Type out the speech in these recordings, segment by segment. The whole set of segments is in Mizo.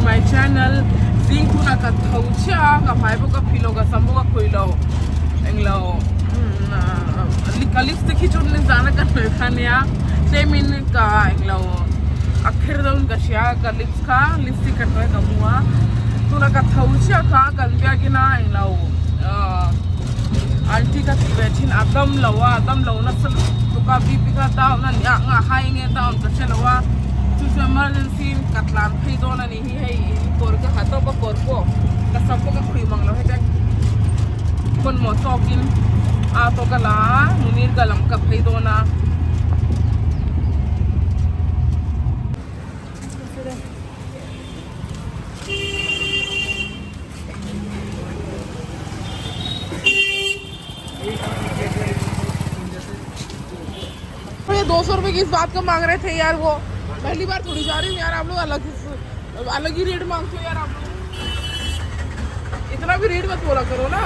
my channel zing tunah ka tho chiah a ka hmai pawh ka phih lo ka sam pawh ka khawih lo englo ka lipstick hi chu nizan a ka hnawih kha ania tlemin ka englo a kher dawn ka hria ka lips kha lipstick ka hnawih ka hmu a tunah ka tho chiah kha kan biakin a englo aunty ka tih ve thin a dam lo a dam lo nasa lutuk a bp kha down a ni a nga high nge down ka hre lo a chu chu emergency in ka tlan phei dawn a ni hi hei in kawr ka ha tawp a kawr pawh ka sam pawh ka khuih mang lo heta hmanhmawh tawkin auto ka la a munir ka lam ka phei dawn a. भैया 200 रुपए की इस बात को मांग रहे थे यार वो पहली बार थोड़ी जा रही हूँ यार आप लोग अलग अलग ही रेट मांगते हो यार आप लोग इतना भी रेट मत बोला करो ना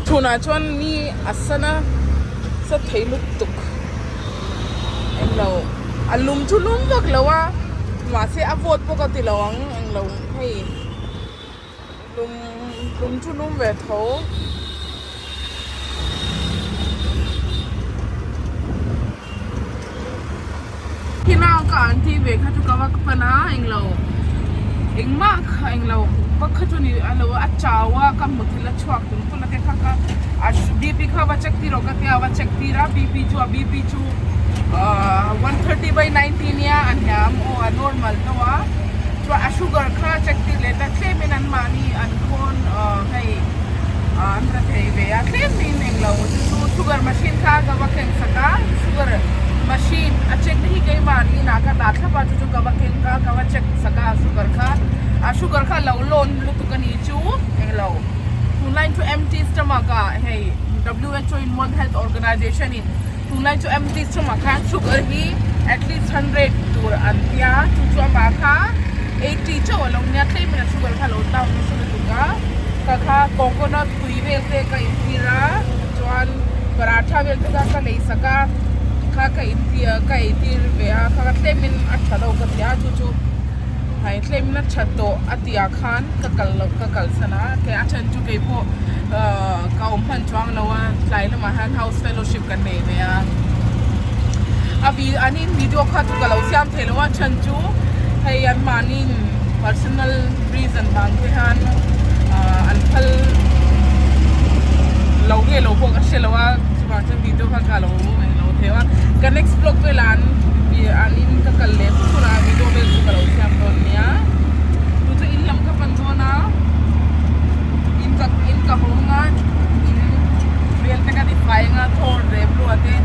chhunah chuan ni a sana sa thei lutuk englo a lum chu lum vak lo a mahse a vawt pawh ka ti lo ang englo hei lum lum chu lum ve tho. Khi nau ka an tih ve kha chu ka va pan a englo engmah kha englo vak kha chu ni a lo a chau a ka hmu thil a chhuak tum tum a te kha ka a bp kha va check tir rawh ka tia va check tir a bp chu a bp chu ahh 130 by 90 nia a hniam aw a normal deuh a chuan a sugar kha check tir leh ta tlem in an mahni an khawn ahh hei an ra thei ve a tlem in englo chu chu sugar machine kha ka va keng sak a sugar machine a check na hi keimahni inah ka dah thlap a chu chu ka va keng a ka va check sak a sugar kha a sugar kha lo lawn lutuk a ni chu englo tunlai chu empty stomach ah hei W_H_O in world health organization in tunlai chu empty stomach khan sugar hi at least 100 tur an tia chu chu amah kha 80 chauh a lo nia tlem in a sugar kha a lo down nasa lutuk a ka kha coconut tui vel te ka intir a chuan paratha vel te kha ka lei sak a kha ka intir ka eitir ve a kha kha tlem in a tha lo ka ti a chu chu hei tlem in a tha tawh a tih ah khan ka kal loh ka kalsan a kei a then chu keipawh ahh ka awm hman chuang lo a tlai lamah hian house fellowship kan nei ve a a vi an in video kha chu ka lo siam thei lo a then chu hei an mahni in personal reason vang te hian ahh an phal lo nge lo pawh ka hre lo a chuvang chuan video kha ka lo englo thei a ka next vlog velah an an in ka kal leh hun hunah video vel chu ka lo siam dawn nia chu chu in lam ka pan dawn a in ka in ka hawng a in vel te ka ti fai anga thaw rep luah te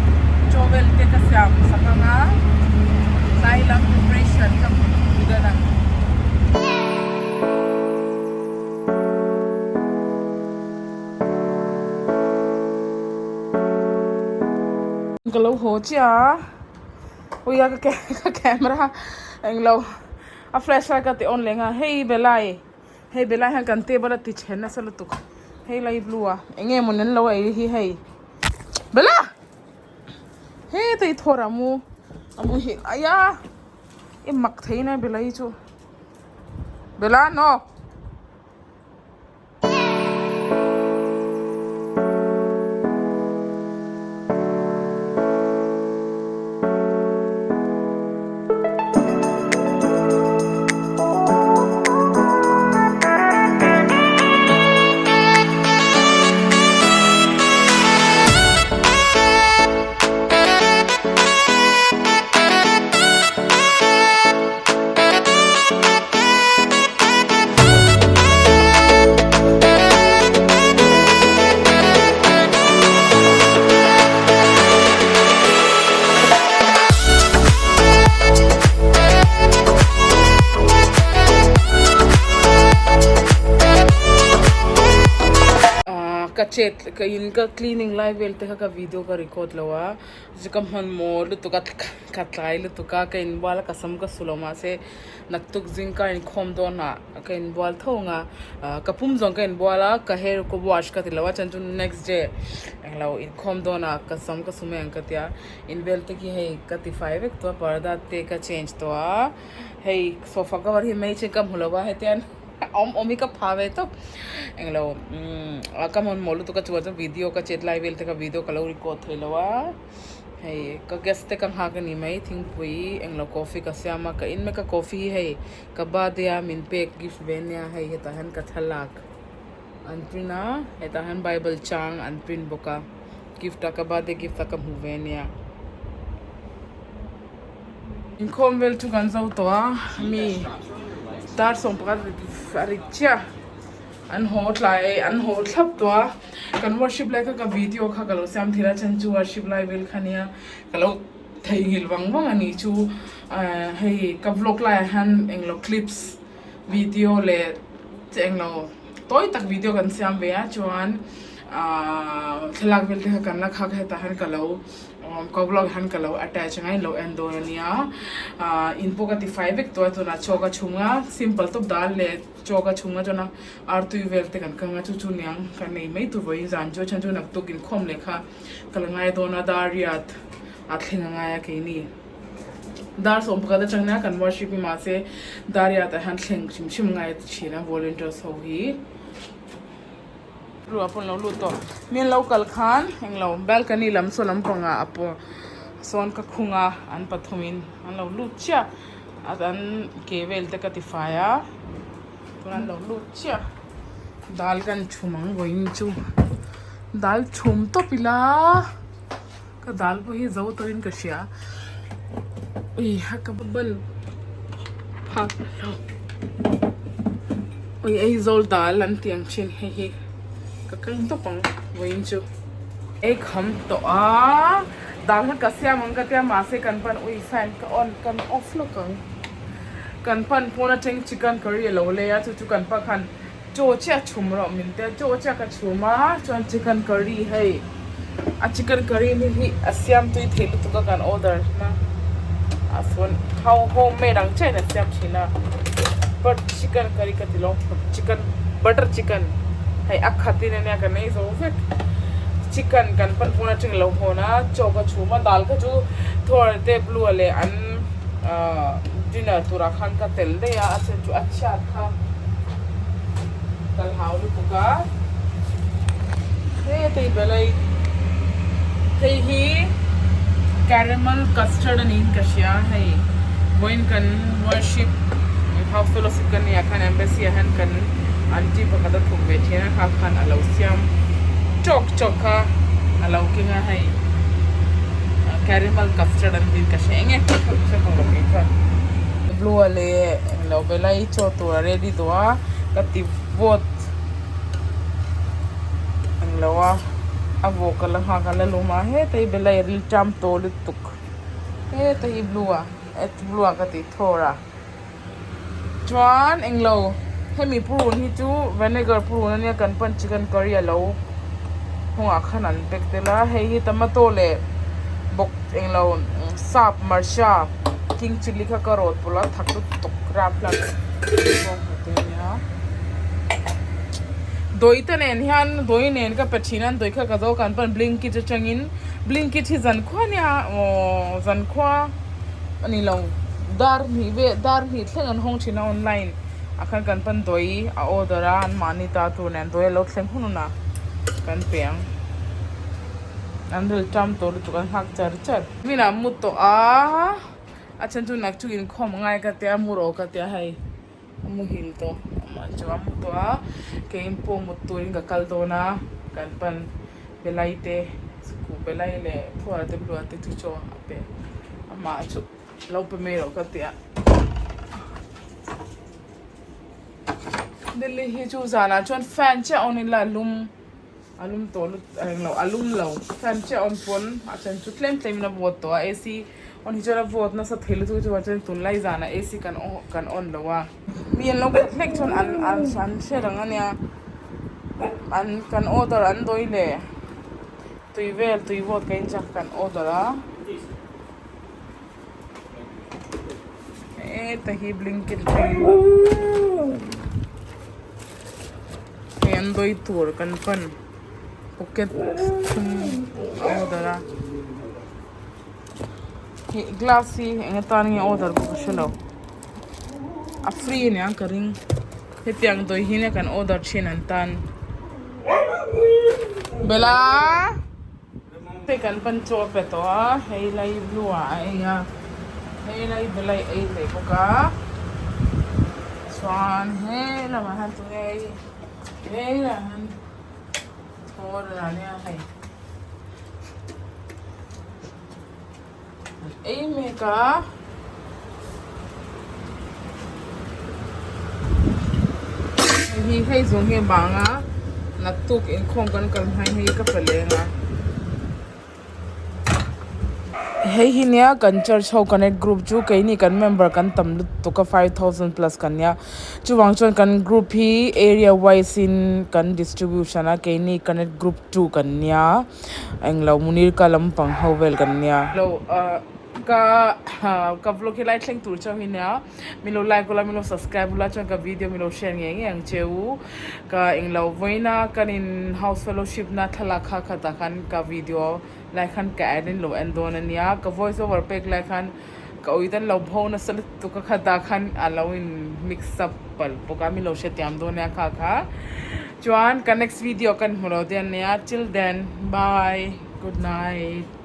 chaw vel te ka siam sak anga tlai lam preparation ka pui dawn ang. Ka lo haw chiah a ui a ka camera englo a flash light ka ti on leh nghal hei belai hei belai hian kan table a ti then nasa lutuk hei lai blue a eng nge mawni an lo ei hi hei bela heta i thawr a mu a mu hi aya i mak thei na belai chu bela no. chet ka in ka cleaning lai vel te kha ka video ka record lo a chu ka hmanhmawh lutuk a ka tlai lutuk a ka inbual a ka sam ka su lo mahse naktuk zing ka inkhawm dawn ah ka inbual tho ang a ah ka pum zawng ka inbual a ka hair ka wash ka ti lo a chuan chu next day englo inkhawm dawn ah ka sam ka su mai ang ka tia invel te khi hei ka ti fai vek tawh a parda te ka change tawh a hei sofa cover hi mai chin ka hmu lo a hetiang awm awm hi ka pha ve tawp englo umm ka hmanhmawh lutuk a chuan chuan video ka chet lai vel te kha video ka lo record thei lo a hei ka guest te ka nghak a ni mai thingpui englo coffee ka siam a ka in mek a coffee hi hei ka birthday a min pek gift ve ania hei hetah hian ka thlalak an print a hetah hian bible chang an print bawk a gift a ka birthday gift a ka hmu ve ania. Inkhawm vel chu kan zo tawh a mi dar 11 a ri chiah an haw tlai an haw thlap tawh a kan worship lai kha ka video kha ka lo siam thei a chhan chu worship lai vel kha nia ka lo theihnghilh vang vang a ni chu ah hei ka vlog laiah hian englo clips video leh che englo tawi tak video kan siam ve a chuan ah thlalak vel te kha kan la khak hetah hian ka lo. Ka vlog hian ka lo attach anga in lo en dawn ania ah in pawh ka ti fai vek tawh a tunah chaw ka chhung a simple tawp dal leh chaw ka chhung a chuan a artui vel te kan kang a chu chu niang kan nei mai tur vawiin zan chu a chhan chu naktuk inkhawm leh kha ka la ngai dawn a dar riat a thleng a ngai a keini dar 11 atang nia kan worship hi mahse dar riat ah hian thleng hrim hrim a ngai thin a volunteers ho hi. Ruah pawh an lo lut tawh mi an lo kal khan englo balcony lam saw lampangah a pawh sawn ka khung a an pathumin an lo lut chiah a an ke vel te ka ti fai a tuna an lo lut chiah dal kan chhum ang vawiin chu dal chhum tawp ila ka dal pawh hi zo tawhin ka hria ui a ka ban phak lo ui Aizawl dal an tih ang thin hei hi ka keng tawp ang vawiin chu ei kham tawh a dal kha ka siam ang ka tia mahse kan pan ui fan ka on kan off lawk ang kan pan pawn atang chicken curry a lo lei a chu chu kan pa khan Chaw chiah chhum rawh min tia chaw chiah ka chhum a chuan chicken curry hei a chicken curry hi hi a siam tui thei lutuk a kan order na a sawn ho home made ang chiah in a siam thin a but chicken curry ka ti lo chicken butter chicken hei a khat in ania kan ei zo vek chicken kan pan pawn atang alo hawn a chaw ka chhum a dal kha chu thawr te blue ah leh an ahh dinner turah khan ka tel daih a a chhan chu a chhiat kha. Kal hau lutuk a he tei belai hei hi caramel custard a niin ka hria hei vawiin kan worship house fellowship kan neih ah khan embassy ah hian kan aunty pakhat a thawk ve thin a kha khan a lo siam chawk chawk a a lo keng a hei caramel custard an tiin ka hria eng nge ka hre tawh lo kei chuan blue a leh englo belai chaw tur a ready tawh a ka ti vawt englo a a vawk ka la nghak a la lum a heta hi belai ril ṭam tawh lutuk heta hi blue a blue a ka tih thawr a chuan englo hemi purun hi chu vinegar purun ania kan pan chicken curry a lo hnungah khan an pack tel a hei hi tomato leh bawk englo sap hmarcha king chilli kha ka rawt pawlh a thak lutuk rap hlak dawi te nen hian dawi nen ka pe thin a dawi kha ka zo kan pan blinkit atangin blinkit hi zankhua ania aww zankhua a ni lo dar hnih vel dar hnih thleng an hawng thin a online ah khan kan pan dawi a order a an mahni ta tur nen dawi a lo thleng hun hun a kan pe ang an ril tam tawh lutuk an nghak char char. Min ah mu tawh a a then chu nak chu inkhawm a ngai ka tia mu rawh ka tia hei a muhil tawh amah chu a mu tawh a keiin pawh mut turin ka kal dawn a kan pan belai te kuh belai leh phuar te blua te chu chaw a pe amah chu lo pe mai rawh ka ti a Delhi hi chu zanah chuan fan chiah on ila lum a lum tawh lut a englo a lum lo fan chiah on pawn a then chu tlem tlem in a vawt tawh a AC on hi chuan a vawt nasa thei lutuk chu chuan tunlai zanah AC kan on lo a mi an lo khat hlek chuan an an hre reng ania. An kan order an dawi leh tui vel tui vawt ka inchak kan order a. Heta hi blinket hi hei an dawi tur kan pan pocket thum a order a hei glass hi eng atan nge order pawh ka hrelo a free aniang ka ring hetiang dawi hi nia kan order thin an tan Bella. Hei kan pan chaw a pe tawh a, hei lai blue ah a ei a, hei lai belai a ei leh bawk a, chuan he lamah hian tunge hei he lamah hian thaw a nia hei an ei mek a. Hei hi hei zawng hi a bang a naktuk inkhawm kan kal hmain hei ka pe leng a hei hi nia kan church ho connect group chu keini kan member kan tam lutuk a 5000 plus kan nia chuvang chuan kan group hi area wise in kan distribution a keini connect group 2 kan nia englo munirka lampang ho vel kan nia. Ka ka vlog hi lai thleng tur chauh hi nia min lo like ula min lo subscribe ula chuan ka video min lo share ngei ngei ang che u ka englo vawiina kan in house fellowship na thlalak kha khatah khan ka video lai khan ka add in lo en dawn ania ka voice over pek lai khan ka ui dan lo pho nasa lutuk a khatah khan a lo in mix up palh bawk a min lo hrethiam dawn nia kha kha chuan ka next video kan hmu lo te ania till then bye good night.